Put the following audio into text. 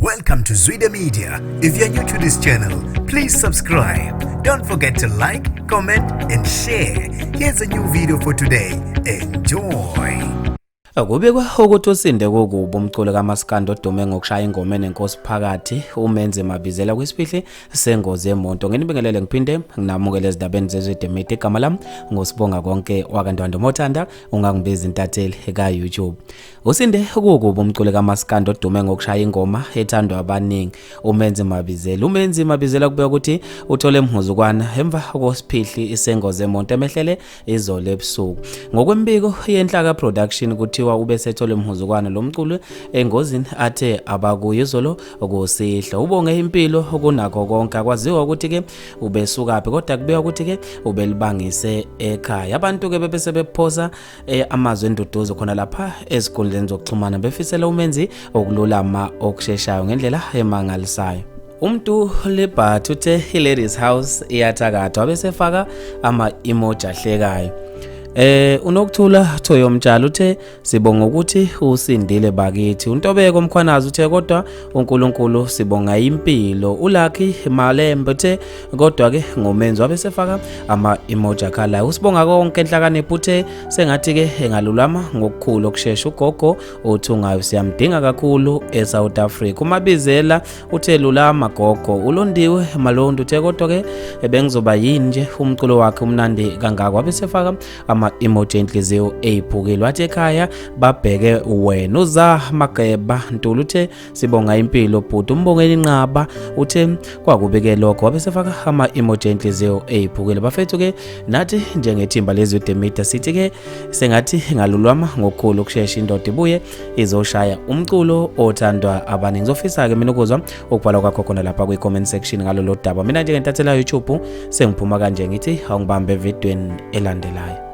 Welcome to Zwida Media. If you're new to this channel, please subscribe. Don't forget to like, comment, and share. Here's a new video for today. Enjoy. Kubikwa ukuthi usinde kukubi umculo kaMaskandi odume ngokushaya ingoma enenkosi phakathi uMenzi Mabizela kwisiphihli sengozi yemoto. Nginibingelele ngiphinde nginamukele ezindabeni zeZwide Media. Igama lami nguSibonga konke wakaNtwando Mothanda ungangibiza intatheli ka-YouTube. Usinde kukubi umculo kaMaskandi odume ngokushaya ingoma ethandwa abaningi uMenzi Mabizela. UMenzi Mabizela kubeka ukuthi uthole emhuzukwana emva kosiphihli isengozi yemoto emehlele izolo ebusuku. Ngokwembiko yeNhlaka Production kuthiwa ubesethole emhuzukwana lo mculo engozini athe abakuyo izolo kusihlwa. Ubonge impilo kunakho konke akwaziwa ukuthi ke ubesukaphi kodwa kubikwa ukuthi ke ubelibangise ekhaya. Abantu ke bebese bephosa amazwi enduduzo khona lapha ezinkundleni zokuxhumana befisela uMenzi ukululama okusheshayo ngendlela emangalisayo. Umntu lebhathu uthe i-ladies house iyathakatha wabesefaka ama-emoji ahlekayo. Unokuthula Thoyo Mtshalo uthe sibonga ukuthi usindile bakithi. UNtobeko Mkhwanazi uthe kodwa uNkulunkulu sibonga impilo. ULucky Malembe uthe kodwa ke ngoMenzi wabesefaka ama-emoji akhalayo. Usibonga konke Nhlakanipho uthe sengathi ke engalulama ngokukhulu ukushesha ugogo uthungayo siyamdinga kakhulu eSouth Africa. UMabizela uthe lulama gogo. ULondiwe Malondo uthe kodwa ke bengizoba yini nje umculo wakhe umnandi kangaka wabesefaka ama-emoji enhliziyo eyiphukile wathi ekhaya babheke wena. Uza Mageba Ntuli uthe sibonga impilo bhuti. Umbongeni Nqaba uthe kwakubike lokho wabesefaka ama-emoji enhliziyo eyiphukile. Bafethu ke nathi njengethimba leZwide Media sithi ke sengathi ngalulwama ngokukhulu ukushesha indoda ibuye izoshaya umculo othandwa abaningi. Ngizofisa ke mina ukuzwa ukubhala kwakho khona lapha kwi-comment section ngalolu daba. Mina njengentathela YouTube sengiphuma kanje ngithi awungibambe evidweni elandelayo.